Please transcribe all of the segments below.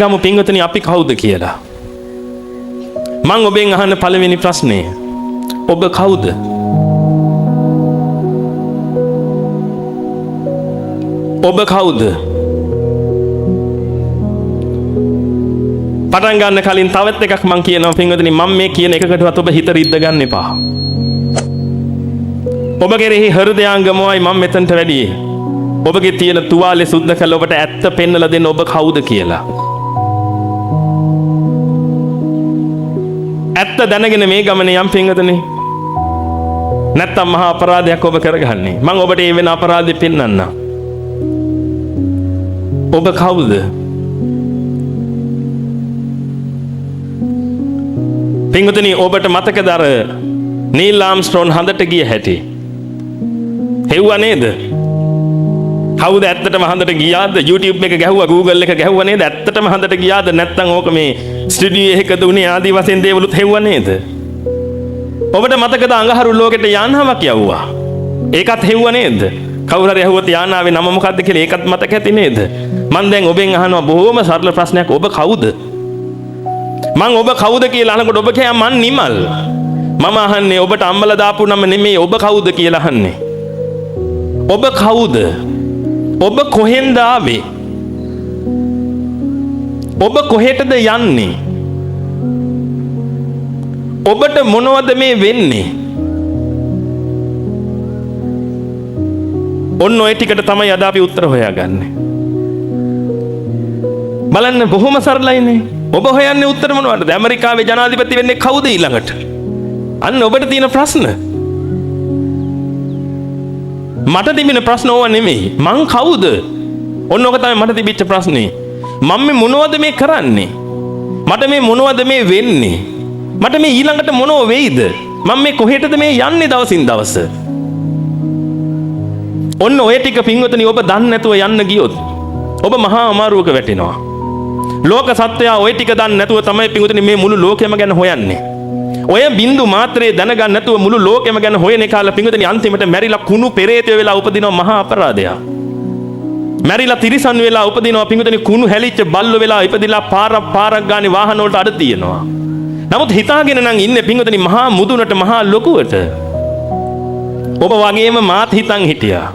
ගමු පින්වතුනි, අපි කවුද කියලා. මං ඔබෙන් අහන පළවෙනි ප්‍රශ්නය, ඔබ කවුද? ඔබ කවුද? පටන් ගන්න කලින් තවත් එකක් මං කියනවා පින්වතුනි, මං මේ කියන එකකටවත් ඔබ හිත රිද්ද ගන්න එපා. ඔබ කෙරෙහි හෘදයාංගමවයි මං මෙතනට වැඩියේ. ඔබගේ තියෙන තුවාලේ සුද්ධ කරලා ඔබට ඇත්ත පෙන්නලා දෙන්න ඔබ කවුද කියලා. ඇත්ත දැනගෙන මේ ගමනේ යම් පින්වතුනි, නැත්තම් මහා අපරාධයක් ඔබ කරගන්නේ. මං ඔබට ඒ වෙන අපරාධෙ පෙන්නන්නම්. ඔබ කවුද? පින්වතුනි, ඔබට මතකද අර නීල් ආම්ස්ට්‍රෝන් හඳට ගිය හැටි? හෙව්වා නේද? කවුද ඇත්තටම හඳට ගියාද? YouTube එක ගැහුවා, Google එක ගැහුවා නේද? ඇත්තටම හඳට ගියාද? නැත්තම් ඕක මේ ස්ටුඩියෝ එකකද උනේ ආදි වශයෙන් දේවලුත් හෙව්වා නේද? ඔබට මතකද අඟහරු ලෝකෙට යානාවක් යවුවා? ඒකත් හෙව්වා නේද? කවුරු හරි ඇහුවොත් යානාවේ නම මොකද්ද කියලා ඒකත් මතක ඇති නේද? මං දැන් ඔබෙන් අහනවා බොහොම සරල ප්‍රශ්නයක්, ඔබ කවුද? මං ඔබ කවුද කියලා අහනකොට ඔබ කියනවා මං නිමල්. මම අහන්නේ ඔබට අම්මලා දාපු නම නෙමෙයි, ඔබ කවුද කියලා අහන්නේ. ඔබ කවුද? ඔබ කොහෙන්ද ආවේ? ඔබ කොහෙටද යන්නේ? ඔබට මොනවද මේ වෙන්නේ? ඔන්න ඔය ටිකට තමයි අද අපි උත්තර හොයාගන්නේ. බලන්න බොහොම සරලයිනේ. ඔබ හොයන්නේ උත්තර මොනවටද? ඇමරිකාවේ ජනාධිපති වෙන්නේ කවුද ඊළඟට? අන්න ඔබට තියෙන ප්‍රශ්න. මට තිබෙන ප්‍රශ්න ඕවා නෙමෙයි. මං කවුද? ඔන්න ඔක තමයි මට තිබිච්ච ප්‍රශ්නේ. මම මේ මොනවද මේ කරන්නේ? මට මේ මොනවද මේ වෙන්නේ? මට මේ ඊළඟට මොනව වෙයිද? මම මේ කොහෙටද මේ යන්නේ දවසින් දවස? ඔන්න ඔය ටික පින්වතුනි ඔබ දන්නේ නැතුව යන්න ගියොත් ඔබ මහා අමාරුවක වැටෙනවා. ලෝක සත්වයා ඔය ටික දන්නේ නැතුව තමයි පින්වතුනි මේ මුළු ලෝකෙම ගැන හොයන්නේ. ඔය බින්දු මාත්‍රේ දැනගන්න නැතුව මුළු ලෝකෙම ගැන හොයන කාලා පින්වතුනි අන්තිමට මැරිලා කුණු පෙරේතයෝ වෙලා උපදිනවා මහා අපරාධයක්. මැරිලා තිරිසන් වෙලා උපදිනවා පින්වතුනි, කුණු හැලිච්ච බල්ලෝ වෙලා ඉපදිලා පාරක් පාරක් ගානේ වාහන වලට අඩ තියෙනවා. නමුත් හිතාගෙන නම් ඉන්නේ පින්වතුනි මහා මුදුනට මහා ලොකුවට. ඔබ වගේම මාත් හිතන් හිටියා.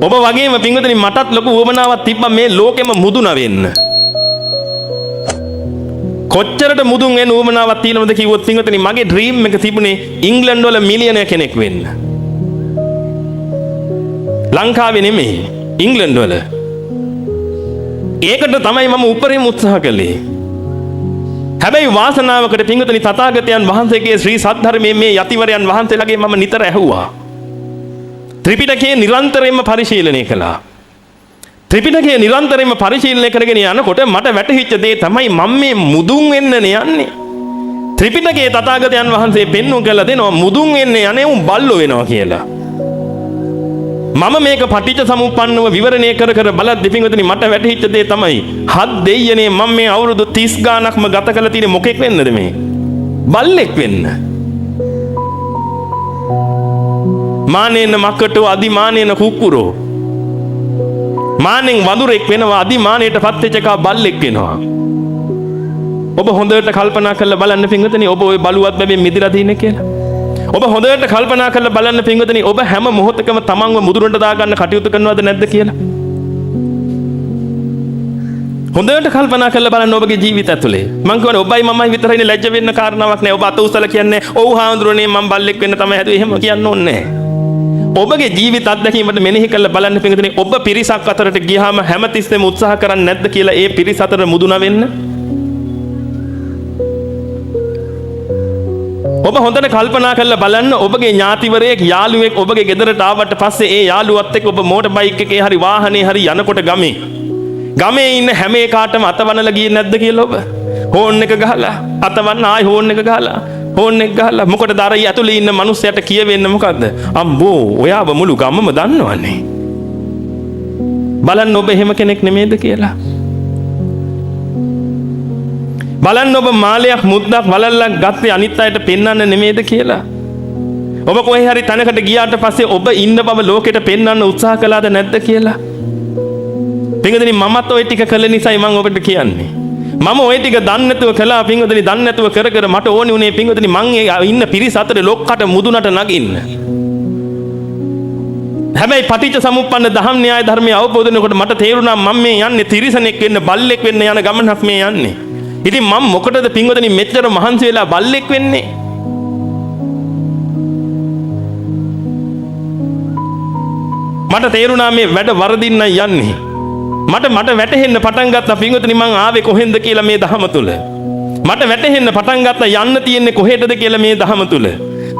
ඔබ වගේම පින්වතුනි මටත් ලොකු උවමනාවක් තිබ්බා මේ ලෝකෙම මුදුන වෙන්න. කොච්චරට මුදුන් වෙන උවමනාවක් තියෙනවද කිව්වොත් පින්වතුනි මගේ ඩ්‍රීම් එක තිබුණේ ඉංග්ලන්ඩ් වල මිලියනර් කෙනෙක් වෙන්න. ලංකාවේ නෙමෙයි, ඉංග්ලන්ඩ් වල. ඒකට තමයි මම උපරිම උත්සාහ කළේ. හැබැයි වාසනාවකට පින්වතුනි තථාගතයන් වහන්සේගේ ශ්‍රී සද්ධර්මයේ මේ යතිවරයන් වහන්සේලාගේ මම නිතර ඇහුවා. ත්‍රිපිටකය නිරන්තරයෙන්ම පරිශීලනය කළා. ත්‍රිපිටකය නිරන්තරයෙන්ම පරිශීලනය කරගෙන යනකොට මට වැටහිච්ච දේ තමයි මම මේ මුදුන් වෙන්නනේ යන්නේ. ත්‍රිපිටකයේ තථාගතයන් වහන්සේ පෙන්වු කළා දෙනවා මුදුන් වෙන්න යන්නේ උන් බල්ලෝ වෙනවා කියලා. මම මේක පටිච්ච සමුප්පන්නව විවරණය කර කර බලද්දි පින්වතුනි මට වැටහිච්ච දේ තමයි හත් දෙයියනේ මම මේ අවුරුදු 30 ගාණක්ම ගත කරලා තියෙන්නේ මොකෙක් වෙන්නද මේ? බල්ලෙක් වෙන්න. මානේන මකටෝ අදිමානේන කුක්කුරෝ. මානෙන් වඳුරෙක් වෙනවා, අදිමානයට පත් වෙච්ච එකා බල්ලෙක් වෙනවා. ඔබ හොඳට කල්පනා කරලා බලන්න පින්වතුනි, ඔබ ওই බලුවත් බැවින් මිදලා තියෙන්නේ කියලා. ඔබ හොඳට කල්පනා කරලා බලන්න පින්වතුනි, ඔබ හැම මොහොතකම තමන්ව මුදුනට දාගන්න කටයුතු කරනවද නැද්ද කියලා. හොඳට කල්පනා කරලා බලන්න ඔබගේ ජීවිත ඇතුලේ. මං කියන්නේ ඔබයි මමයි විතරයිනේ ලැජ්ජ වෙන්න කාරණාවක් නෑ. ඔබ අත උස්සලා කියන්නේ ඔව් හාමුදුරනේ මං බල්ලෙක් වෙන්න තමයි හැදුවේ, එහෙම කියන්න ඕනේ නෑ. ඔබගේ ජීවිත අත්දැකීමට මෙනෙහි කරලා බලන්න පින්වතුනි, ඔබ පිරිසක් අතරට ගියාම හැමතිස්සෙම උත්සාහ කරන්නේ නැද්ද කියලා ඒ පිරිස අතර මුදුන වෙන්න? ඔබ හොඳට කල්පනා කරලා බලන්න ඔබගේ ඥාතිවරයෙක් යාළුවෙක් ඔබගේ ගෙදරට ආවට පස්සේ ඒ යාළුවත් එක්ක ඔබ මෝටර් බයික් එකේ හරි වාහනේ හරි යනකොට ගමේ ඉන්න හැම එකාටම අතවනලා ගියේ නැද්ද කියලා ඔබ? හෝන් එක ගහලා අතවන්න, ආයි හෝන් එක ගහලා හෝන් එක ගහලා මොකටද අර ඇතුලේ ඉන්න මිනිස්සයාට කියවෙන්න මොකද්ද? අම්බෝ ඔයාව මුළු ගමම දන්නවනේ. බලන්න ඔබ එහෙම කෙනෙක් නෙමෙයිද කියලා. බලන්න ඔබ මාලයක් මුද්දක් වලල්ලක් ගත්තේ අනිත් අයට පෙන්වන්න නෙමෙයිද කියලා. ඔබ කොහේ හරි තැනකට ගියාට පස්සේ ඔබ ඉන්න බව ලෝකෙට පෙන්වන්න උත්සාහ කළාද නැද්ද කියලා. පින්වතුනි, මමත් ඔය ටික කළ නිසායි මං ඔබට කියන්නේ. මම ඔය ටික දන්නේ නැතුව කළා පින්වතුනි. දන්නේ නැතුව කර කර මට ඕනි උනේ පින්වතුනි මං ඒ ඉන්න පිරිස අතරේ ලොක්කට මුදුනට නගින්න. හැබැයි පටිච්ච සමුප්පන්න දහම් න්‍යාය ධර්මය අවබෝධ වෙනකොට මට තේරුණා මම මේ යන්නේ තිරිසනෙක් වෙන්න, බල්ලෙක් වෙන්න යන ගමනක් මේ යන්නේ. ඉතින් මම මොකටද පින්වතුනි මෙච්චර මහන්සි වෙලා බල්ලෙක් වෙන්නේ? මට තේරුණා මේ වැඩ වරදින්නයි යන්නේ. මට මට වැටහෙන්න පටන් ගත්තා පින්වතුනි මං ආවේ කොහෙන්ද කියලා මේ දහම තුල. මට වැටහෙන්න පටන් ගත්තා යන්න තියෙන්නේ කොහෙටද කියලා මේ දහම තුල.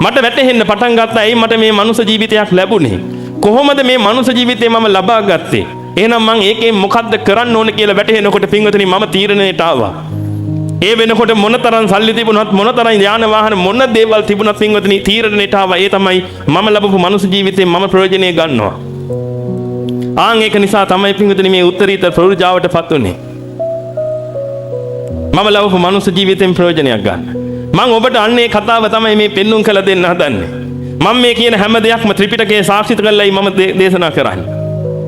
මට වැටහෙන්න පටන් ගත්තා ඇයි මට මේ මනුෂ්‍ය ජීවිතයක් ලැබුණේ? කොහොමද මේ මනුෂ්‍ය ජීවිතේ මම ලබා ගත්තේ? එහෙනම් මං ඒකෙන් මොකද්ද කරන්න ඕන කියලා වැටහෙනකොට පින්වතුනි මම තීරණයට ආවා. ඒ වෙනකොට මොනතරම් සල්ලි තිබුණත්, මොනතරම් යාන වාහන, මොන දේවල් තිබුණත් පින්වතුනි තීරණයට ආවා. ඒ තමයි මම ලැබපු මනුෂ්‍ය ජීවිතේ මම ප්‍රයෝජනෙ ගන්නවා. ආන් ඒක නිසා තමයි පින්වතුනි මේ උත්තරීතර ප්‍රවෘජාවටපත් උනේ. මම ලැබපු මනුෂ්‍ය ජීවිතෙන් ප්‍රයෝජනයක් ගන්න. මං ඔබට අන්න ඒ කතාව තමයි මේ පෙන්눔 කළ දෙන්න හදන්නේ. මම මේ කියන හැම දෙයක්ම ත්‍රිපිටකයේ සාක්ෂිත කරලායි මම දේශනා කරන්නේ.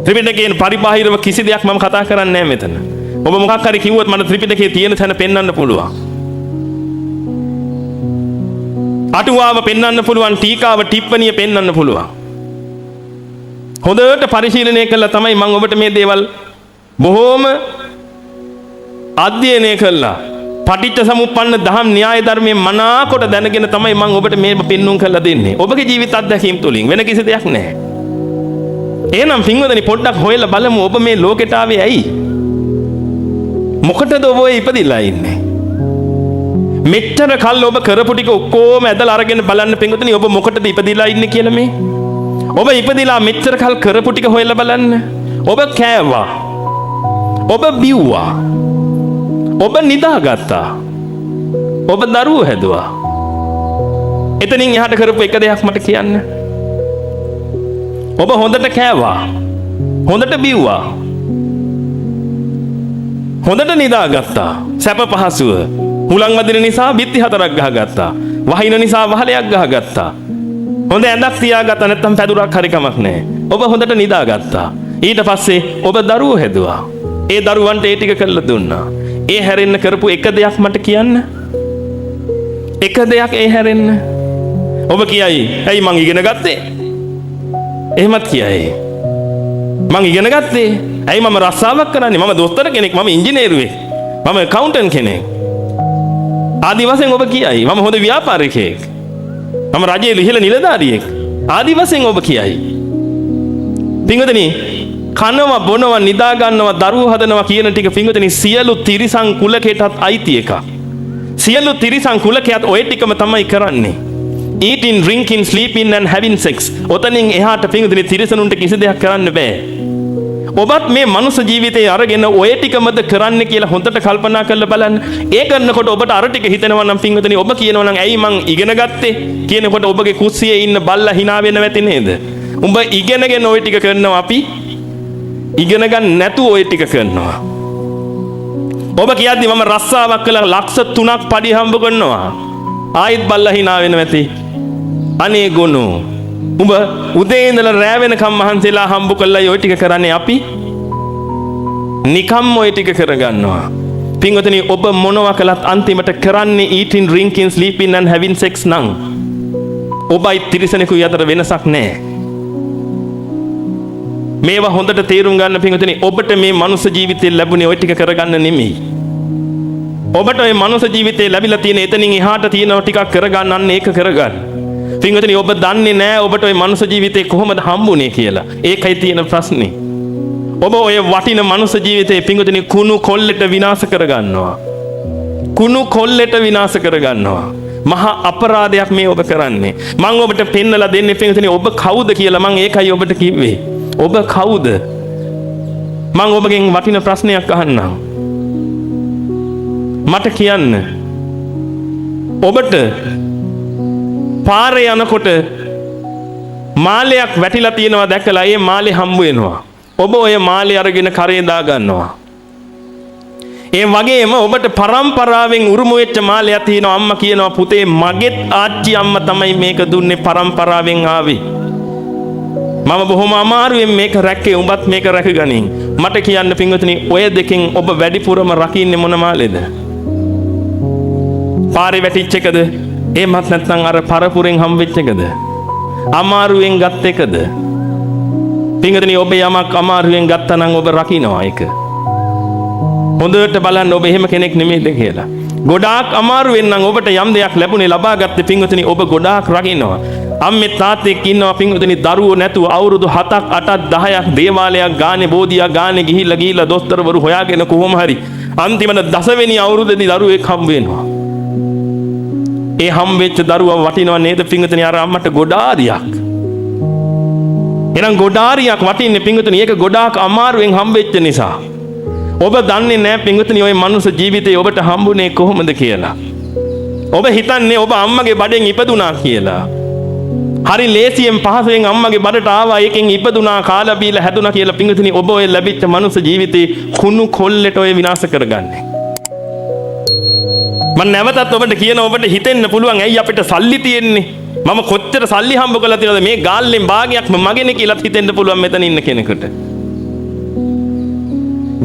ත්‍රිපිටකයෙන් පරිබාහිරව කිසි දෙයක් මම කතා කරන්නේ නැහැ මෙතන. ඔබ මොකක් හරි කිව්වොත් මට ත්‍රිපිටකයේ තියෙන තැන පෙන්වන්න පුළුවන්. අටුවාව පෙන්වන්න පුළුවන්, ටීකාව ටිප්පණිය පෙන්වන්න පුළුවන්. හොඳට පරිශීලනය කළා තමයි මම ඔබට මේ දේවල් බොහෝම අධ්‍යයනය කළා. පටිච්ච සමුප්පන්න දහම් න්‍යාය ධර්මයේ මනාකොට දැනගෙන තමයි මම ඔබට මේ පෙන්눔 කරලා දෙන්නේ. ඔබගේ ජීවිත අත්දැකීම් තුලින් වෙන කිසි දෙයක් නැහැ. එහෙනම් පින්වදනි පොඩ්ඩක් හොයලා බලමු ඔබ මේ ලෝකෙට ආවේ ඇයි? මොකටද ඔබ ඔය ඉපදිලා ඉන්නේ? මෙච්චර කල් ඔබ කරපු ටික ඔක්කොම ඇදලා අරගෙන බලන්න පින්වදනි, ඔබ මොකටද ඉපදිලා ඉන්නේ කියලා මේ? ඔබ ඉපදිලා මෙච්චර කල් කරපු ටික හොයලා බලන්න. ඔබ කෑවා. ඔබ බිව්වා. ඔබ නිදාගත්තා. ඔබ දරුවෝ හැදුවා. එතනින් එහාට කරපු එක දෙයක් මට කියන්න. ඔබ හොඳට කෑවා. හොඳට බිව්වා. හොඳට නිදාගත්තා. සැප පහසුව. හුලං වදින නිසා බිත්ති හතරක් ගහගත්තා. වහින නිසා වහලයක් ගහගත්තා. හොඳ ඇඳක් තියාගත්තා, නැත්තම් පැදුරක් හරි කමක් නැහැ. ඔබ හොඳට නිදාගත්තා. ඊට පස්සේ ඔබ දරුවෝ හැදුවා. ඒ දරුවන්ට ඒ ටික කරලා දුන්නා. ඒ හැරෙන්න කරපු එක දෙයක් මට කියන්න. එක දෙයක් ඒ හැරෙන්න. ඔබ කියයි, ඇයි මං ඉගෙන ගත්තේ? එහෙමත් කියයි. මං ඉගෙන ගත්තේ. ඇයි මම රස්සාවක් කරන්නේ? මම දොස්තර කෙනෙක්, මම ඉංජිනේරුවෙක්, මම ඇකවුන්ටන්ට් කෙනෙක්. ආදි වශයෙන් ඔබ කියයි. මම හොඳ ව්‍යාපාරිකයෙක්. මම රජයේ ඉහළ නිලධාරියෙක්. ආදි වශයෙන් ඔබ කියයි. පින්වතුනි, කනවා, බොනවා, නිදා ගන්නවා, දරුවෝ හදනවා කියන ටික පින්වතුනි සියලු තිරිසන් කුලකයටත් අයිති එකක්. සියලු තිරිසන් කුලකයාත් ඔය ටිකම තමයි කරන්නේ. Eating, drinking, sleeping and having sex. ඔතනින් එහාට පින්වතුනි තිරිසනුන්ට කිසි දෙයක් කරන්න බෑ. ඔබත් මේ මනුස්ස ජීවිතේ අරගෙන ඔය ටිකමද කරන්න කියලා හොඳට කල්පනා කරලා බලන්න. ඒ කරනකොට ඔබට අර ටික හිතෙනවා නම් පින්වතුනි, ඔබ කියනවා නම් ඇයි මං ඉගෙන ගත්තේ කියනකොට ඔබගේ කුස්සියේ ඉන්න බල්ලා හිනා වෙනව ඇති නේද? උඹ ඉගෙනගෙන ඔය ටික කරනවා, අපි ඉගෙන ගන්න නැතුව ඔය ටික කරනවා. ඔබ කියද්දි මම රස්සාවක් කළා, ලක්ෂ 3ක් පඩි හම්බ කරනවා. ආයෙත් බල්ලා හිනා වෙනව ඇති. අනේ ගොනු, උඹ උදේ ඉඳලා රෑ වෙනකම් මහන්සිලා හම්බ කළා ඔය ටික කරන්නේ, අපි නිකම්ම ඔය ටික කරගන්නවා. පින්වතුනි, ඔබ මොනවා කළත් අන්තිමට කරන්නේ eating, drinking, sleeping and having sex නම් ඔබයි තිරිසනෙකුයි අතර වෙනසක් නැහැ. මේවා හොඳට තේරුම් ගන්න පින්වතුනි, ඔබට මේ මනුස්ස ජීවිතේ ලැබුණේ ඔය ටික කරගන්න නෙමෙයි. ඔබට ඔය මනුස්ස ජීවිතේ ලැබිලා තියෙන එතනින් එහාට තියෙනව ටිකක් කරගන්න, අන්න ඒක කරගන්න. පින්වතුනි, ඔබ දන්නේ නෑ ඔබට ඔය මනුස්ස ජීවිතේ කොහොමද හම්බුනේ කියලා. ඒකයි තියෙන ප්‍රශ්නේ. ඔබ ඔය වටින මනුස්ස ජීවිතේ පින්වතුනි කුණු කොල්ලෙට විනාශ කරගන්නවා. කුණු කොල්ලෙට විනාශ කරගන්නවා. මහා අපරාධයක් මේ ඔබ කරන්නේ. මං ඔබට පෙන්නලා දෙන්නේ පින්වතුනි ඔබ කවුද කියලා. මං ඒකයි ඔබට කිව්වේ. ඔබ කවුද? මං ඔබගෙන් වටින ප්‍රශ්නයක් අහන්නම්. මට කියන්න. ඔබට පාරේ යනකොට මාලයක් වැටිලා තියෙනවා දැකලා ඒ මාලේ හම්බ වෙනවා. ඔබ ඔය මාලේ අරගෙන කරේ දා ගන්නවා. ඒ වගේම ඔබට පරම්පරාවෙන් උරුම වෙච්ච මාලයක් තියෙනවා. අම්මා කියනවා, පුතේ මගෙත් ආච්චි අම්මා තමයි මේක දුන්නේ, පරම්පරාවෙන් ආවේ. මම බොහොම අමාරුවෙන් මේක රැක්කේ, උඹත් මේක රැකගනින්. මට කියන්න පින්වතුනි, ඔය දෙකෙන් ඔබ වැඩිපුරම රකින්නේ මොන මාලේද? පාරේ වැටිච්ච එකද? එහෙමත් නැත්නම් අර පරපුරෙන් හම්බෙච්ච එකද? අමාරුවෙන් ගත් එකද? පින්වතුනි, ඔබ යමක් අමාරුවෙන් ගත්තා නම් ඔබ රකින්නවා ඒක. හොඳට බලන්න ඔබ එහෙම කෙනෙක් නෙමෙයිද කියලා. ගොඩාක් අමාරුවෙන් නම් ඔබට යම් දෙයක් ලැබුණේ ලබාගත්තේ පින්වතුනි, ඔබ ගොඩාක් රකින්නවා. අම්මේ තාත්තෙක් ඉන්නවා පින්වතුනි, දරුවෝ නැතුව අවුරුදු 7ක් 8ක් 10ක් දේවාලයක් ගානේ බෝධියක් ගානේ ගිහිල්ලා ගිහිල්ලා දොස්තරවරු හොයාගෙන කොහොම හරි අන්තිමට දසවෙනි අවුරුද්දේදී දරුවෙක් හම්බ වෙනවා. ඒ හම්බෙච්ච දරුවා වටිනව නේද පින්වතුනි අර අම්මට ගොඩාරියක්. එහෙනම් ගොඩාරියක් වටින්නේ පින්වතුනි, ඒක ගොඩාක් අමාරුවෙන් හම්බෙච්ච නිසා. ඔබ දන්නේ නෑ පින්වතුනි ඔය මනුස්ස ජීවිතේ ඔබට හම්බුනේ කොහොමද කියලා. ඔබ හිතන්නේ ඔබ අම්මගේ බඩෙන් ඉපදුනා කියලා. හරි ලේසියෙන් පහසුවෙන් අම්මගේ බඩට ආවා, ඒකෙන් ඉපදුනා, කාලා බීලා හැදුනා කියලා. පින්වතුනි, ඔබ ඔය ලැබිච්ච මනුස්ස ජීවිතේ කුණු කොල්ලෙට ඔය විනාශ කරගන්නේ. මම නැවතත් ඔබට කියන, ඔබට හිතෙන්න පුළුවන් ඇයි අපිට සල්ලි තියෙන්නේ, මම කොච්චර සල්ලි හම්බ කරලා තියෙනවද, මේ ගාල්ලෙන් භාගයක්ම මගේනේ කියලාත් හිතෙන්න පුළුවන් මෙතන ඉන්න කෙනෙකුට.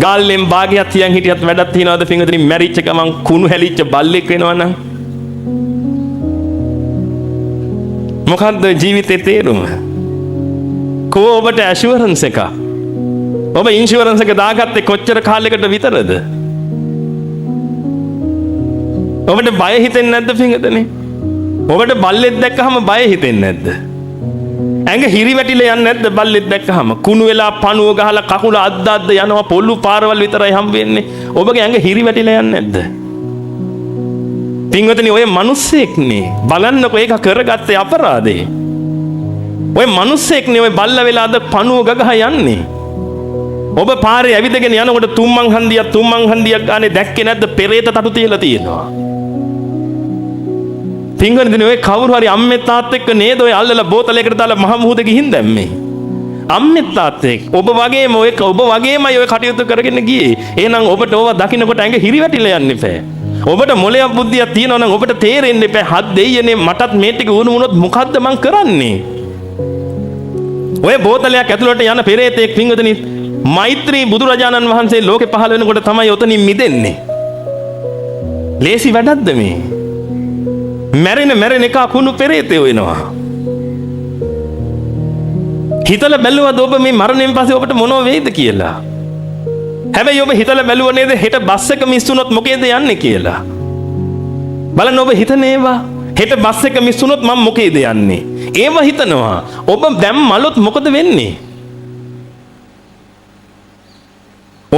ගාල්ලෙන් භාගයක් තියන් හිටියත් වැඩක් තියනවද පින්වතුනි, මැරිච්ච ගමන් කුණු හැලිච්ච බල්ලෙක් වෙනවනම් මොකද්ද ජීවිතේ තේරුම? කෝ ඔබට ඇෂුරන්ස් එකක්? ඔබ ඉන්ෂුරන්ස් එක දාගත්තේ කොච්චර කාලයකට විතරද? ඔබට බය හිතෙන්නේ නැද්ද පින්වතුනි? ඔබට බල්ලෙක් දැක්කහම බය හිතෙන්නේ නැද්ද? ඇඟ හිරි වැටිලා යන්නේ නැද්ද බල්ලෙක් දැක්කහම? කුණු වෙලා පණුව ගහලා කකුල අද්ද අද්ද යනවා, පොළු පාරවල් විතරයි හම්බ වෙන්නේ. ඔබගේ ඇඟ හිරි වැටිලා යන්නේ නැද්ද? පින්වතුනි, ඔය මිනිස්සෙක් නේ. බලන්නකෝ ඒක කරගත්තේ අපරාධේ. ඔය මිනිස්සෙක් නේ ඔය බල්ල වෙලා අද පණුව ගගහ යන්නේ. ඔබ පාරේ ඇවිදගෙන යනකොට තුම්මන් හන්දියක් තුම්මන් හන්දියක් ගානේ දැක්කේ නැද්ද පෙරේත තටු තියලා තියෙනවා. පින්වතුනි, ඔය කවුරු හරි අම්මේ තාත්තෙක් එක්ක නේද ඔය අල්ලලා බෝතලයකට දාලා මහ මුහුද ගිහින් දැම්මේ. අම්මේ තාත්තෙක් ඔබ වගේම ඔය ඔබ වගේමයි ඔය කටයුතු කරගෙන ගියේ. එහෙනම් ඔබට ඕවා දකින්නකොට ඇඟ හිරි වැටිලා යන්න එපා. ඔබට මොලයක් බුද්ධියක් තියෙනවා නම් ඔබට තේරෙන්න එපා, හත් දෙයියනේ මටත් මේ ටික වුණ වුණොත් මොකද්ද මං කරන්නේ? ඔය බෝතලයක් ඇතුළට යන පෙරේතෙක් පින්වතුනි, මෛත්‍රී බුදුරජාණන් වහන්සේ ලෝකෙ පහළ වෙනකොට තමයි ඔතනින් මිදෙන්නේ. ලේසි වැඩක්ද මේ? මැරෙන මැරෙන එක කුණු පෙරේතයෝ වෙනවා. හිතලා බැලුවද ඔබ මේ මරණයෙන් පස්සේ ඔබට මොනව වෙයිද කියලා? හැබැයි ඔබ හිතලා බැලුව නේද හෙට බස් එක මිස් වුණොත් මොකේද යන්නේ කියලා? බලන්න ඔබ හිතන ඒවා. හෙට බස් එක මිස් වුණොත් මම මොකේද යන්නේ? ඒව හිතනවා. ඔබ දැන් මලොත් මොකද වෙන්නේ?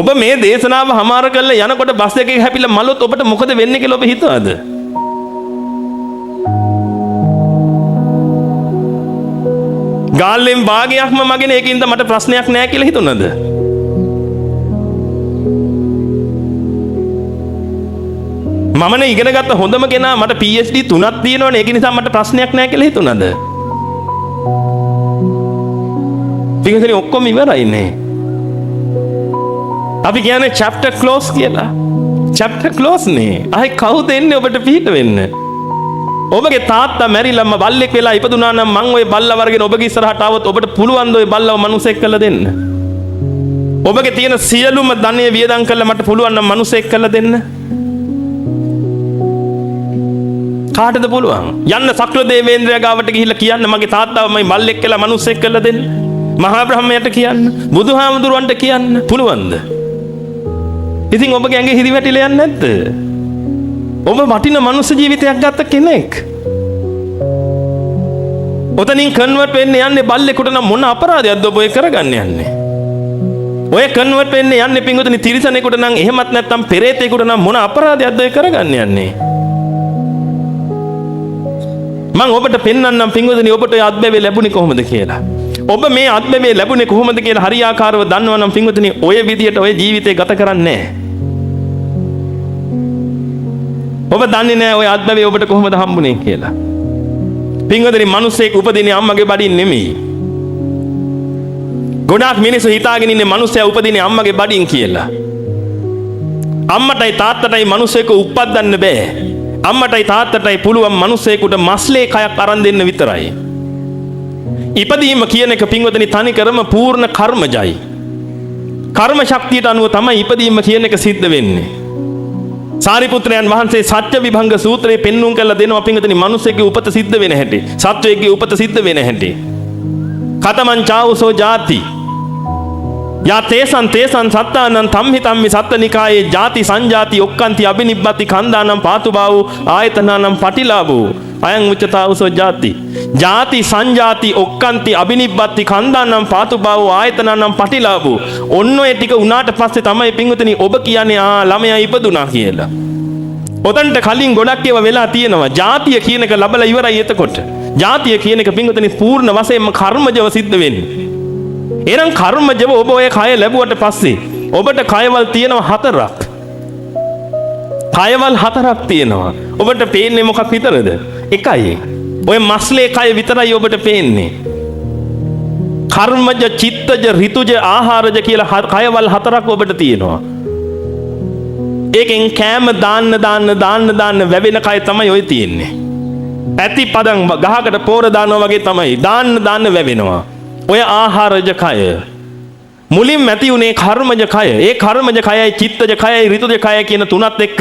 ඔබ මේ දේශනාව හමාර කරලා යනකොට බස් එකේ හැපිලා මලොත් ඔබට මොකද වෙන්නේ කියලා ඔබ හිතනවද? ගාල්ලෙන් භාගයක්ම මගෙන ඒකින්ද මට ප්‍රශ්නයක් නෑ කියලා හිතුණද? මමනේ ඉගෙන ගත්ත හොඳම කෙනා, මට PhD 3ක් තියෙනවනේ, ඒක නිසා මට ප්‍රශ්නයක් නෑ කියලා හිතුණද? පිටුසරි ඔක්කොම ඉවරයි නේ. අපි කියන්නේ chapter close කියලා. chapter close නේ. ආයි කවුද එන්නේ ඔබට පිට වෙන්න? ඔබගේ තාත්තා මැරිලම බල්ලෙක් වෙලා ඉපදුනා නම් මං ওই බල්ලා වර්ගෙන ඔබගේ ඉස්සරහට ආවොත් ඔබට පුළුවන් ද ওই බල්ලව මනුස්සෙක් කරලා දෙන්න? ඔබගේ තියෙන සියලුම ධනය වියදම් කරලා මට පුළුවන් නම් මනුස්සෙක් කරලා දෙන්න? කාටද පුළුවන්? යන්න සක්‍ර දේවේන්ද්‍රයා ගාවට ගිහිල්ලා කියන්න මගේ තාත්තාව මයි බල්ලෙක් කියලා මනුස්සෙක් කරලා දෙන්න. මහා බ්‍රහ්මයාට කියන්න, බුදුහාමුදුරුවන්ට කියන්න පුළුවන්ද? ඉතින් ඔබගේ ඇඟේ හිරි වැටිලා යන්නේ නැද්ද? ඔබ වටින මනුස්ස ජීවිතයක් ගත්ත කෙනෙක්. ඔතනින් කන්වර්ට් වෙන්න යන්නේ බල්ලෙකුට නම් මොන අපරාධයක්ද ඔබ ඔය කරගන්න යන්නේ? ඔය කන්වර්ට් වෙන්න යන්නේ පින්වතුනි තිරිසනෙකුට නම්, එහෙමත් නැත්නම් පෙරේතයෙකුට නම් මොන අපරාධයක්ද ඔය කරගන්න යන්නේ? මං ඔබට පෙන්වන්නම් පින්වතුනි ඔබට ඔය අත්බැවේ ලැබුණේ කොහොමද කියලා. ඔබ මේ අත්බැවේ ලැබුණේ කොහොමද කියලා හරියාකාරව දන්නවා නම් පින්වතුනි ඔය විදියට ඔය ජීවිතේ ගත කරන්නේ නැහැ. ඔබ දන්නේ නැහැ ඔය අත්බැවේ ඔබට කොහොමද හම්බුනේ කියලා. පින්වතුනි මිනිස්සෙක් උපදින්නේ අම්මගේ බඩින් නෙමෙයි. ගොඩාක් මිනිස්සු හිතාගෙන ඉන්නේ මිනිස්සයා උපදින්නේ අම්මගේ බඩින් කියලා. අම්මටයි තාත්තටයි මිනිස්සෙකු උප්පද්දන්න බෑ. අම්මටයි තාත්තටයි පුළුවන් මිනිස්සෙකුට මස්ලේ කයක් අරන් දෙන්න විතරයි. ඉපදීම කියන එක පින්වතුනි තනිකරම පූර්ණ කර්මජයි. කර්ම ශක්තියට අනුව තමයි ඉපදීම කියන එක සිද්ධ වෙන්නේ. සාරිපුත්‍රයන් වහන්සේ සත්‍ය විභංග සූත්‍රයේ පෙන්눔 කරලා දෙනවා පින්වතුනි, මිනිස්සෙක්ගේ උපත සිද්ධ වෙන හැටි, සත්වයෙක්ගේ උපත සිද්ධ වෙන හැටි. කතමං චාවුසෝ ජාති යා තේසං තේසං සත්තානං තම්හි තම්හි සත්තනිකායේ ජාති සංජාති ඔක්කන්ති අබිනිබ්බති කන්දානම් පාතුබාවු ආයතනානම් පටිලාභෝ අයං උච්චතාවුසෝ ජාති. ජාති සංජාති ඔක්කන්ති අබිනිබ්බති කන්දානම් පාතුබාවු ආයතනානම් පටිලාභෝ. ඔන්න ඔය ටික උනාට පස්සේ තමයි පින්වතුනි ඔබ කියන්නේ ආ ළමයා ඉපදුනා කියලා. ඔතනට කලින් ගොඩක් ඒවා වෙලා තියෙනවා. ජාතිය කියන එක ලබලා ඉවරයි එතකොට. ජාතිය කියන එක පින්වතුනි පූර්ණ වශයෙන්ම කර්මජව සිද්ධ වෙන්නේ. එහෙනම් කර්මජව ඔබ ඔය කය ලැබුවට පස්සේ ඔබට කයවල් තියෙනවා හතරක්. කයවල් හතරක් තියෙනවා. ඔබට පේන්නේ මොකක් විතරද? එකයි. ඔය මස්ලේ කය විතරයි ඔබට පේන්නේ. කර්මජ, චිත්තජ, ඍතුජ, ආහාරජ කියලා කයවල් හතරක් ඔබට තියෙනවා. ඒකෙන් කෑම දාන්න දාන්න දාන්න දාන්න වැවෙන කය තමයි ඔය තියෙන්නේ. පැති පදන් ගහකට පෝර දානවා වගේ තමයි දාන්න දාන්න වැවෙනවා. ඔය ආහාරජ කය. මුලින්ම ඇති උනේ කර්මජ කය. ඒ කර්මජ කයයි චිත්තජ කයයි ඍතුජ කයයි කියන තුනත් එක්ක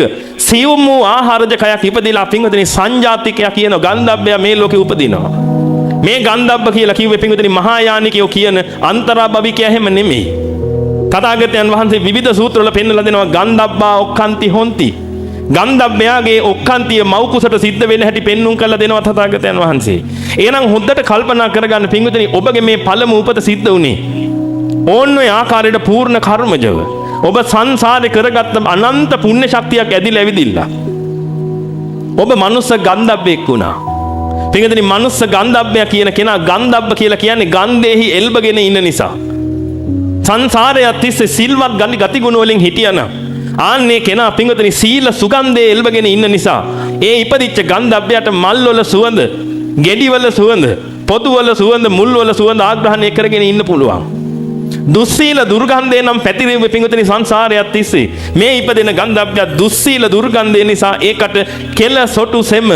සියුම් වූ ආහාරජ කයක් ඉපදිලා පින්වතුනි සංජාතිකයා කියන ගන්ධබ්බයා මේ ලෝකෙ උපදිනවා. මේ ගන්ධබ්බ කියලා කිව්වේ පින්වතුනි මහායානිකයෝ කියන අන්තරාභවිකයා එහෙම නෙමෙයි. තථාගතයන් වහන්සේ විවිධ සූත්‍රවල පෙන්වලා දෙනවා ගන්ධබ්බා ඔක්칸ති හොಂತಿ. ගන්ධබ්බයාගේ ඔක්කාන්තිය මව් කුසට සිද්ධ වෙන හැටි පෙන්눔 කරලා දෙනවා තථාගතයන් වහන්සේ. එහෙනම් හොඳට කල්පනා කරගන්න පින්වතුනි, ඔබගේ මේ පළමු උපත සිද්ධ වුණේ ඕන්න ඔය ආකාරයට පූර්ණ කර්මජව. ඔබ සංසාරේ කරගත්ත අනන්ත පුණ්‍ය ශක්තියක් ඇදිලා ඇවිදිලා ඔබ මනුස්ස ගන්ධබ්බෙක් වුණා. පින්වතුනි, මනුස්ස ගන්ධබ්බයා කියන කෙනා ගන්ධබ්බ කියලා කියන්නේ ගන්ධෙහි එල්බගෙන ඉන්න නිසා. සංසාරයත් තිස්සේ සිල්වත් ගතිගුණ වලින් හිටියානම් ආන්නේ කෙනා පින්වතුනි සීල සුගන්ධයේ එල්බගෙන ඉන්න නිසා ඒ ඉපදිච්ච ගන්ධබ්බයට මල් වල සුවඳ, ගෙඩි වල සුවඳ, පොතු වල සුවඳ, මුල් වල සුවඳ ආග්‍රහණය කරගෙන ඉන්න පුළුවන්. දුස්සීල දුර්ගන්ධය නම් පැතිරෙන්නේ පින්වතුනි සංසාරයත් තිස්සේ. මේ ඉපදෙන ගන්ධබ්බය දුස්සීල දුර්ගන්ධය නිසා ඒකට කෙල සොටු සෙම,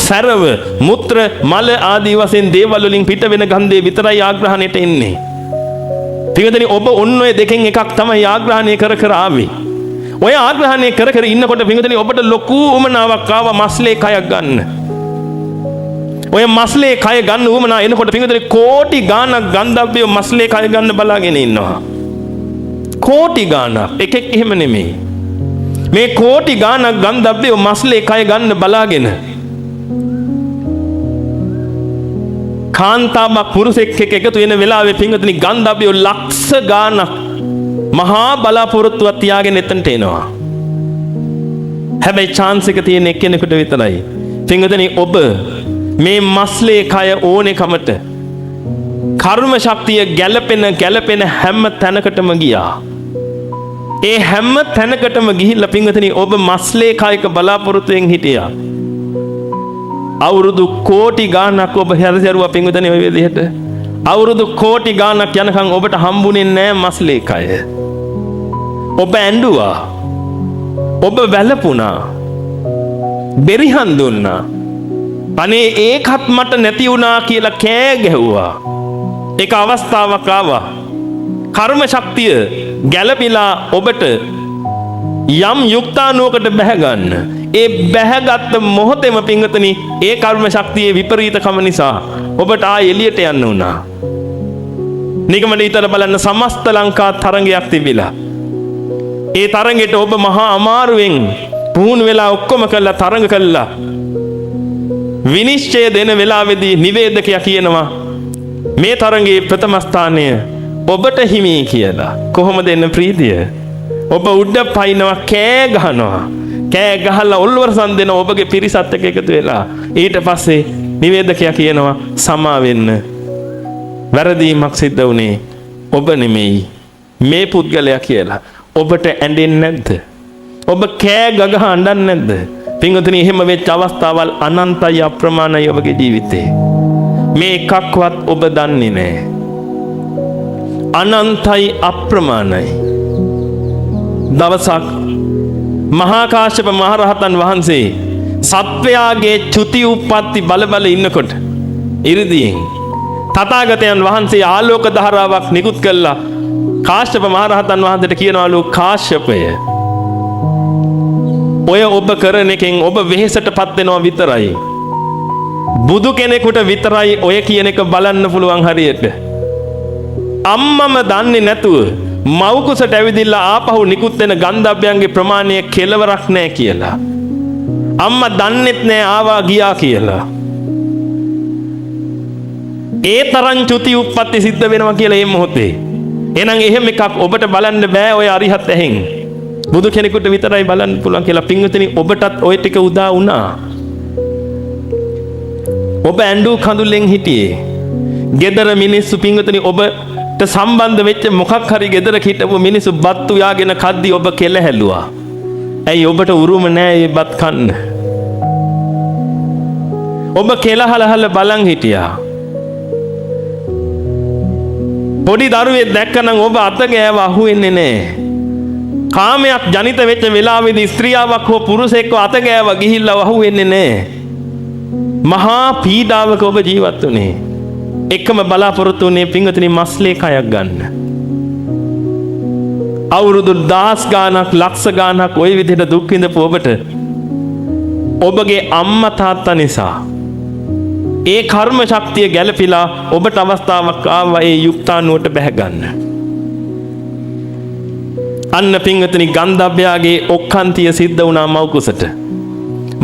සැරව, මුත්‍ර, මල ආදී වශයෙන් දේවල් වලින් පිට වෙන ගන්ධය විතරයි ආග්‍රහණයට එන්නේ. පින්වතුනි, ඔබ ඔන්න ඔය දෙකෙන් එකක් තමයි ආග්‍රහණය කර කර ආවේ. ඔය ආග්‍රහණය කර කර ඉන්නකොට පින්වතුනි ඔබට ලොකු උමනාවක් ආවා මස්ලේ කයක් ගන්න. ඔය මස්ලේ කය ගන්න උවමනා එනකොට පින්වතුනි කෝටි ගාණක් ගන්ධබ්බයෝ මස්ලේ කය ගන්න බලාගෙන ඉන්නවා. කෝටි ගාණක්, එකෙක් එහෙම නෙමෙයි. මේ කෝටි ගාණක් ගන්ධබ්බයෝ මස්ලේ කය ගන්න බලාගෙන කාන්තාවක් පුරුෂෙක් එක්ක එකතු වෙන වෙලාවේ පින්වතුනි ගන්ධබ්බයෝ ලක්ෂ ගාණක් මහා බලාපොරොත්තුවක් තියාගෙන එතනට එනවා. හැබැයි චාන්ස් එක තියෙන එක්කෙනෙකුට විතරයි. පින්වතුනි, ඔබ මේ මස්ලේ කය ඕනෙකමට කර්ම ශක්තිය ගැලපෙන ගැලපෙන හැම තැනකටම ගියා. ඒ හැම තැනකටම ගිහිල්ලා පින්වතුනි ඔබ මස්ලේ කයක බලාපොරොත්තුවෙන් හිටියා. අවුරුදු කෝටි ගාණක් ඔබ හැරසැරුවා පින්වතුනි ඔය විදිහට. අවුරුදු කෝටි ගාණක් යනකම් ඔබට හම්බුනේ නෑ මස්ලේ කය. ඔබ ඇඬුවා. ඔබ වැළපුණා. බෙරිහන් දුන්නා. අනේ ඒකත් මට නැති වුණා කියලා කෑ ගැහුවා. එක අවස්ථාවක් ආවා. කර්ම ශක්තිය ගැළපිලා ඔබට යම් යුක්තානුවකට බැහැ ගන්න. ඒ බැහැගත්ත මොහොතේම පින්වතුනි ඒ කර්ම ශක්තියේ විපරීතකම නිසා ඔබට ආයෙ එළියට යන්න වුණා. නිගමන හිතලා බලන්න, සමස්ත ලංකා තරඟයක් තිබිලා. ඒ තරඟෙට ඔබ මහා අමාරුවෙන් පුහුණු වෙලා ඔක්කොම කළා, තරඟ කළා. විනිශ්චය දෙන වෙලාවේදී නිවේදකයා කියනවා මේ තරඟයේ ප්‍රථම ස්ථානය ඔබට හිමි කියලා. කොහොමද එන්න ප්‍රීතිය? ඔබ උඩ පයින්නවා, කෑ ගහනවා. කෑ ගහලා ඔල්වරසන් දෙන ඔබගේ පිරිසත් එක්ක එකතු වෙලා. ඊට පස්සේ නිවේදකයා කියනවා සමා වෙන්න, වැරදීමක් සිද්ධ වුණේ ඔබ නෙමෙයි මේ පුද්ගලයා කියලා. ඔබට ඇඬෙන්නේ නැද්ද? ඔබ කෑ ගගහ අඬන්නේ නැද්ද? පින්වතුනි, එහෙම වෙච්ච අවස්ථාවල් අනන්තයි අප්‍රමාණයි ඔබගේ ජීවිතේ. මේ එකක්වත් ඔබ දන්නේ නෑ. අනන්තයි අප්‍රමාණයි. දවසක් මහා කාශ්‍යප මහරහතන් වහන්සේ සත්වයාගේ චුති උප්පත්ති බල බල ඉන්නකොට ඉරිදියෙන් තථාගතයන් වහන්සේ ආලෝක ධාරාවක් නිකුත් කළා. කාශ්‍යප මහරහතන් වහන්සේට කියනවලු, කාශ්‍යපය, ඔය ඔබ කරන එකෙන් ඔබ වෙහෙසටපත් වෙනවා විතරයි. බුදු කෙනෙකුට විතරයි ඔය කියන එක බලන්න පුළුවන් හරියට. අම්මම දන්නේ නැතුව මව් කුසට ඇවිදිලා ආපහු නිකුත් වෙන ගන්ධබ්බයන්ගේ ප්‍රමාණය කෙලවරක් නෑ කියලා. අම්මා දන්නෙත් නෑ ආවා ගියා කියලා. ඒ තරම් චුති උප්පත්ති සිද්ධ වෙනවා කියලා මේ මොහොතේ. එහෙනම් එහෙම එකක් ඔබට බලන්න බෑ ඔය අරිහත් ඇහෙන්. බුදු කෙනෙකුට විතරයි බලන්න පුළුවන් කියලා. පින්වතුනි, ඔබටත් ඔය ටික උදා වුණා. ඔබ ඇඬු කඳුලෙන් හිටියේ. ගෙදර මිනිස්සු පින්වතුනි, ඔබට සම්බන්ධ වෙච්ච මොකක් හරි ගෙදර හිටපු මිනිස්සු බත් උයාගෙන කද්දි ඔබ කෙල හැලුවා. ඇයි ඔබට උරුම නෑ මේ බත් කන්න. ඔබ කෙල හලහල බලන් හිටියා. පොඩි දරුවෙක් දැක්කනම් ඔබ අත ගෑව අහුවෙන්නේ නෑ. කාමයක් ජනිත වෙච්ච වෙලාවේදී ස්ත්‍රියාවක් හෝ පුරුෂයෙක්ව අත ගෑව ගිහිල්ලා අහුවෙන්නේ නෑ. මහා පීඩාවක ඔබ ජීවත් වුණේ. එකම බලාපොරොත්තු වුණේ පින්වතුනි මස්ලේ කයක් ගන්න. අවුරුදු දහස් ගාණක් ලක්ෂ ගාණක් ওই විදිහට දුක් විඳපු ඔබට ඔබගේ අම්මා තාත්තා නිසා ඒ කර්ම ශක්තිය ගැළපිලා ඔබට අවස්ථාවක් ආවා ඒ යුක්තානුවට බැහැ ගන්න. අන්න පින්වතුනි, ගන්ධබ්බයාගේ ඔක්කාන්තිය සිද්ධ වුණා මව් කුසට.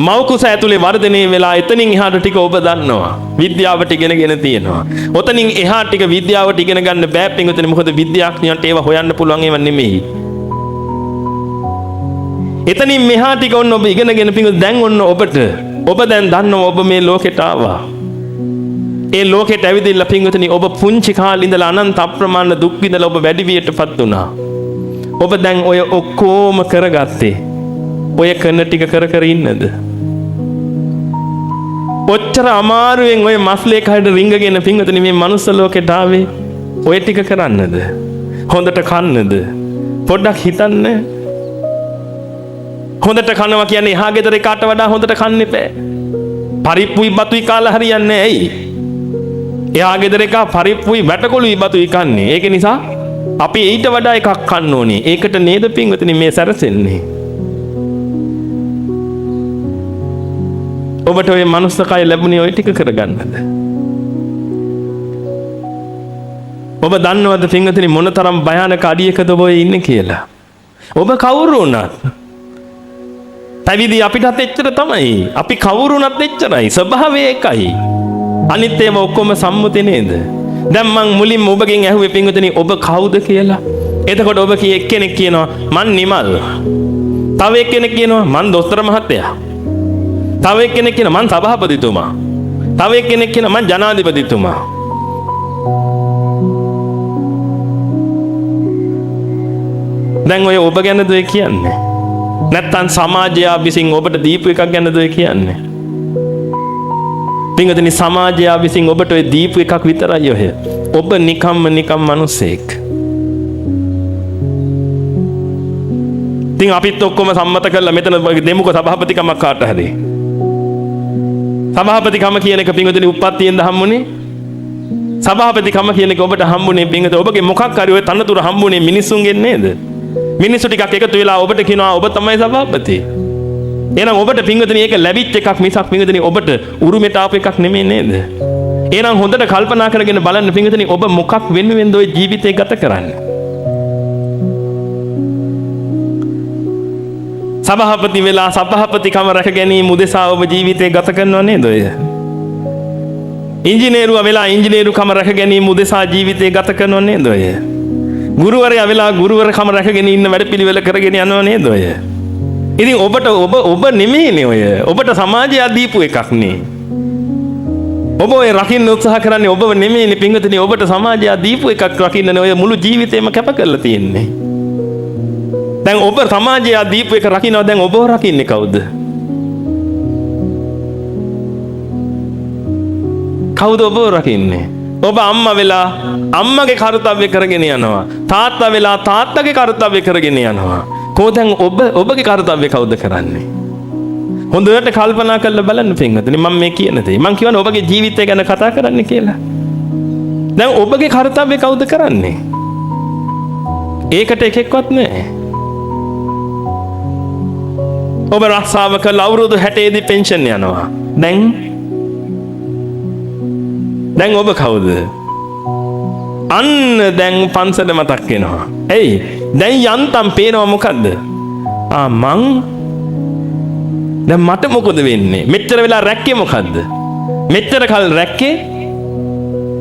මව් කුස ඇතුලේ වර්ධනය වෙලා එතනින් එහාට ටික ඔබ දන්නවා. විද්‍යාවට ඉගෙනගෙන තියෙනවා. ඔතනින් එහා ටික විද්‍යාවට ඉගෙන ගන්න බෑ පින්වතුනි, මොකද විද්‍යාඥයන්ට ඒවා හොයන්න පුළුවන් ඒවා නෙමෙයි. එතනින් මෙහා ටික ඔන්න ඔබ ඉගෙනගෙන පින්වතුනි, දැන් ඔන්න ඔබට ඔබ දැන් දන්නවා ඔබ මේ ලෝකෙට ආවා. ඒ ලෝකෙට ඇවිදින්න පින්වතුනි, ඔබ පුංචි කාලේ ඉඳලා අනන්ත අප්‍රමාණ දුක් විඳලා ඔබ වැඩිවියටපත් වුණා. ඔබ දැන් ඔය ඔක්කොම කරගත්තේ ඔය කරන ටික කර කර ඉන්නද? ඔච්චර අමාරුවෙන් ඔය මස්ලේ කඩ රිංගගෙන පින්වතුනි මේ මනුස්ස ලෝකෙට ආවේ ඔය ටික කරන්නද? හොඳට කන්නද? පොඩ්ඩක් හිතන්න. හොඳට කනවා කියන්නේ එහා ගෙදර එකාට වඩා හොඳට කන්න එපා. පරිප්පුයි බතුයි කාලා හරියන්නේ නැහැ. ඇයි? එහා ගෙදර එකා පරිප්පුයි වැටකොළුයි බතුයි කන්නේ. ඒක නිසා අපි ඊට වඩා එකක් කන්න ඕනේ. ඒකට නේද පින්වතුනි මේ සැරසෙන්නේ? ඔබට ඔය මනුස්ස කය ලැබුණේ ඔය ටික කරගන්නද? ඔබ දන්නවද පින්වතුනි මොනතරම් භයානක අඩියකද ඔබ ඔය ඉන්නේ කියලා? ඔබ කවුරු වුණත් පැවිදි අපිටත් එච්චර තමයි. අපි කවුරු වුණත් එච්චරයි. ස්වභාවය එකයි. අනිත් ඒවා ඔක්කොම සම්මුති නේද? දැන් මං මුලින්ම ඔබගෙන් ඇහුවේ පින්වතුනි ඔබ කවුද කියලා. එතකොට ඔබ කී එක්කෙනෙක් කියනවා මං නිමල්. තව එක්කෙනෙක් කියනවා මං දොස්තර මහත්තයා. තව එක්කෙනෙක් කියනවා මං සභාපතිතුමා. තව එක්කෙනෙක් කියනවා මං ජනාධිපතිතුමා. දැන් ඔය ඔබ ගැනද ඔය කියන්නේ? නැත්තම් සමාජය විසින් ඔබට දීපු එකක් ගැනද ඔය කියන්නේ? පින්වතුනි, සමාජය විසින් ඔබට ඔය දීපු එකක් විතරයි ඔය. ඔබ නිකම්ම නිකම් මිනිසෙක්. ඉතින් අපිත් ඔක්කොම සම්මත කරලා මෙතන දෙමුකෝ සභාපතිකමක් කාට හරි. සභාපතිකම කියන එක පින්වතුනි උප්පත්තියෙන්ද හම්බුනේ? සභාපතිකම කියන එක ඔබට හම්බුනේ පින්වතුනි ඔබගේ මොකක් හරි ඔය තනතුර හම්බුනේ මිනිස්සුන්ගෙන් නේද? මිනිස්සු ටිකක් එකතු වෙලා ඔබට කියනවා ඔබ තමයි සභාපති. එහෙනම් ඔබට පින්වතුනි ඒක ලැබිච්ච එකක් මිසක් පින්වතුනි ඔබට උරුමෙට ආපු එකක් නෙමෙයි නේද? එහෙනම් හොඳට කල්පනා කරගෙන බලන්න පින්වතුනි, ඔබ මොකක් වෙනුවෙන්ද ඔය ජීවිතේ ගත කරන්නේ? සභාපති වෙලා සභාපතිකම රැක ගැනීම උදෙසා ඔබ ජීවිතේ ගත කරනව නේද ඔය? ඉංජිනේරුවා වෙලා ඉංජිනේරුකම රැක ගැනීම උදෙසා ජීවිතේ ගත කරනව නේද ඔය? ගුරුවරයා වෙලා ගුරුවරකම රැකගෙන ඉන්න වැඩපිළිවෙල කරගෙන යනව නේද ඔය? ඉතින් ඔබට ඔබ ඔබ නෙමෙයිනේ ඔය. ඔබට සමාජය දීපු එකක් නේ. ඔබ ඔය රකින්න උත්සාහ කරන්නේ ඔබව නෙමෙයිනේ පින්වතුනි, ඔබට සමාජය දීපු එකක් රකින්නනේ ඔය මුළු ජීවිතේම කැප කරලා තියෙන්නේ. දැන් ඔබ සමාජය දීපු එක රකින්නවා, දැන් ඔබව රකින්නේ කවුද? කවුද ඔබව රකින්නේ? ඔබ අම්මා වෙලා අම්මගේ කර්තව්‍ය කරගෙන යනවා. තාත්තා වෙලා තාත්තගේ කර්තව්‍ය කරගෙන යනවා. කෝ දැන් ඔබ ඔබගේ කර්තව්‍ය කවුද කරන්නේ? හොඳට කල්පනා කරලා බලන්න පින්වතුනි, මම මේ කියන දේ. මං කියවනේ ඔබගේ ජීවිතය ගැන කතා කරන්න කියලා. දැන් ඔබගේ කර්තව්‍ය කවුද කරන්නේ? ඒකට එකෙක්වත් නෑ. ඔබ රස්සාව කරලා අවුරුදු 60 දී පෙන්ෂන් යනවා. දැන් දැන් ඔබ කවුද? අන්න දැන් පන්සල මතක් වෙනවා. ඇයි? දැන් යන්තම් පේනවා මොකද්ද? ආ, මං දැන් මට මොකද වෙන්නේ? මෙච්චර වෙලා රැක්කේ මොකද්ද? මෙච්චර කල් රැක්කේ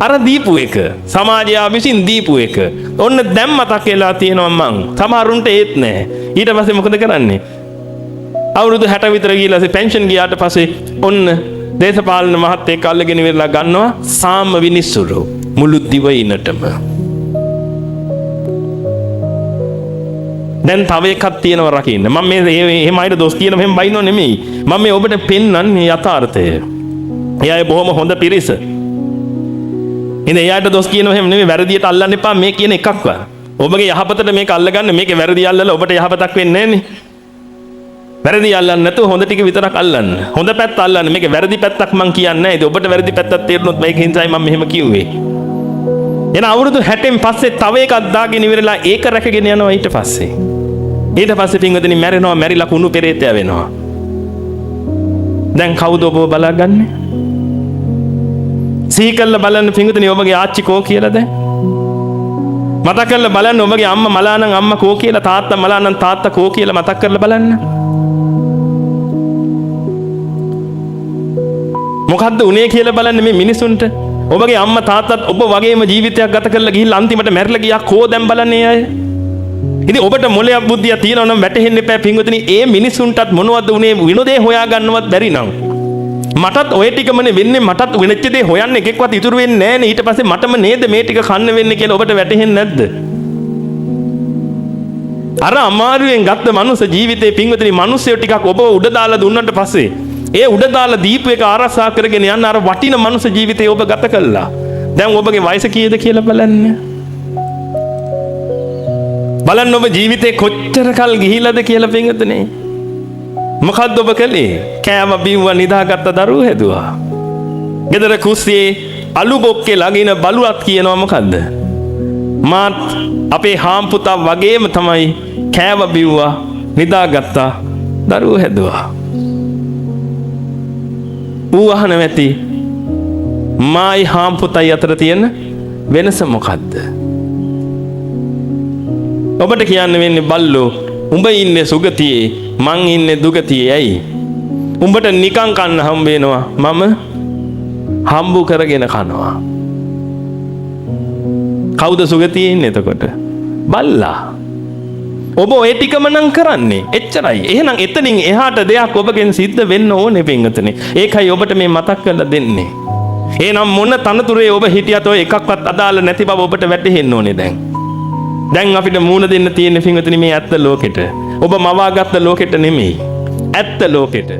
අර දීපු එක. සමාජය විසින් දීපු එක. ඔන්න දැන් මතක් වෙලා තියෙනවා මං. සමහරුන්ට ඒත් නෑ. ඊට පස්සේ මොකද කරන්නේ? අවුරුදු 60 විතර ගිහලා පෙන්ෂන් ගියාට පස්සේ ඔන්න දේශපාලන මහත්තයෙක් අල්ලගෙන ඉවරලා ගන්නවා සාම විනිසුරු මුළු දිවයිනටම. දැන් තව එකක් තියෙනවා රකින්න. මම මේ එහෙම අයට දොස් කියන මෙහෙම බයිනව නෙමෙයි. මම මේ ඔබට පෙන්වන්නේ යථාර්ථය. ඒ අය බොහොම හොඳ පිරිස. ඉතින් ඒ අයට දොස් කියනව එහෙම නෙමෙයි, වැරදියට අල්ලන්න එපා මේ කියන එකක්වත්. ඔබගේ යහපතට මේක අල්ලගන්න, මේකේ වැරදි අල්ලලා ඔබට යහපතක් වෙන්නේ නැහනේ. වැරදි අල්ලන්න නැතුව හොඳ ටික විතරක් අල්ලන්න. හොඳ පැත්ත අල්ලන්න. මේකේ වැරදි පැත්තක් මං කියන්නේ නැහැ. ඉතින් ඔබට වැරදි පැත්තක් තේරුනොත් මේක හින්දායි මම මෙහෙම කිව්වේ. එන අවුරුදු 60න් පස්සේ තව එකක් දාගෙන ඉවරලා ඒක රැකගෙන යනවා ඊට පස්සේ. ඊට පස්සේ පින්වතුනි මැරෙනවා, මැරිලා කුණු පෙරේතයා වෙනවා. දැන් කවුද ඔබව බලාගන්නේ? සිහි කරලා බලන්න පින්වතුනි ඔබගේ ආච්චි කෝ කියලා දැන්. මතක් කරලා බලන්න ඔබගේ අම්මා මලා නම් අම්මා කෝ කියලා, තාත්තා මලා නම් තාත්තා කෝ කියලා මතක් කරලා බලන්න. මොකද්ද උනේ කියලා බලන්න මේ මිනිසුන්ට. ඔබගේ අම්මා තාත්තත් ඔබ වගේම ජීවිතයක් ගත කරලා ගිහිල්ලා අන්තිමට මැරිලා ගියා කෝ දැන් බලන්නේ අය. ඉතින් ඔබට මොලයක් බුද්ධියක් තියෙනවා නම් වැටහෙන්න එපා පින්වතුනි, ඒ මිනිසුන්ටත් මොනවද උනේ විනෝදේ හොයාගන්නවත් බැරි නම්. මටත් ඔය ටිකමනේ වෙන්නේ, මටත් වෙනච්ච දේ හොයන්න එකෙක්වත් ඉතුරු වෙන්නේ නෑනේ. ඊට පස්සේ මටම නේද මේ ටික කන්න වෙන්නේ කියලා ඔබට වැටහෙන්නේ නැද්ද? අර අමාරුවෙන් ගත්ත මනුස්ස ජීවිතේ පින්වතුනි, මිනිස්සු ටිකක් ඔබ උඩ දාලා දුන්නට පස්සේ ඒ උඩ දාලා දීපු එක ආරක්ෂා කරගෙන යන්න අර වටින මනුස්ස ජීවිතේ ඔබ ගත කළා. දැන් ඔබගේ වයස කීයද කියලා බලන්න. බලන්න ඔබ ජීවිතේ කොච්චර කල් ගිහිලාද කියලා පින්වතුනි. මොකද්ද ඔබ කළේ? කෑම බිව්වා, නිදාගත්ත, දරුවෝ හැදුවා. ගෙදර කුස්සියේ අලු බොක්කේ ළඟින බලුවත් කියනවා මොකද්ද? මාත් අපේ හාම්පුතා වගේම තමයි කෑව බිව්වා, නිදාගත්තා, දරුවෝ හැදුවා. ඌ අහන ඇති මායි හාම්පුතයි අතර තියෙන වෙනස මොකද්ද? ඔබට කියන්න වෙන්නේ බල්ලෝ, උඹ ඉන්නේ සුගතියේ, මං ඉන්නේ දුගතියේ. ඇයි? උඹට නිකන් කන්න හම්බ වෙනවා, මම හම්බු කරගෙන කනවා. කවුද සුගතියේ ඉන්නේ එතකොට? බල්ලා. ඔබ ඔය ටිකම නම් කරන්නේ. එච්චරයි. එහෙනම් එතනින් එහාට දෙයක් ඔබගෙන් සිද්ධ වෙන්න ඕනේ පින්වතුනි. ඒකයි ඔබට මේ මතක් කරලා දෙන්නේ. එහෙනම් මොන තනතුරේ ඔබ හිටියත් ඔය එකක්වත් අදාළ නැති බව ඔබට වැටහෙන්න ඕනේ දැන්. දැන් අපිට මූණ දෙන්න තියෙන පින්වතුනි මේ ඇත්ත ලෝකෙට. ඔබ මවාගත්ත ලෝකෙට නෙමෙයි. ඇත්ත ලෝකෙට.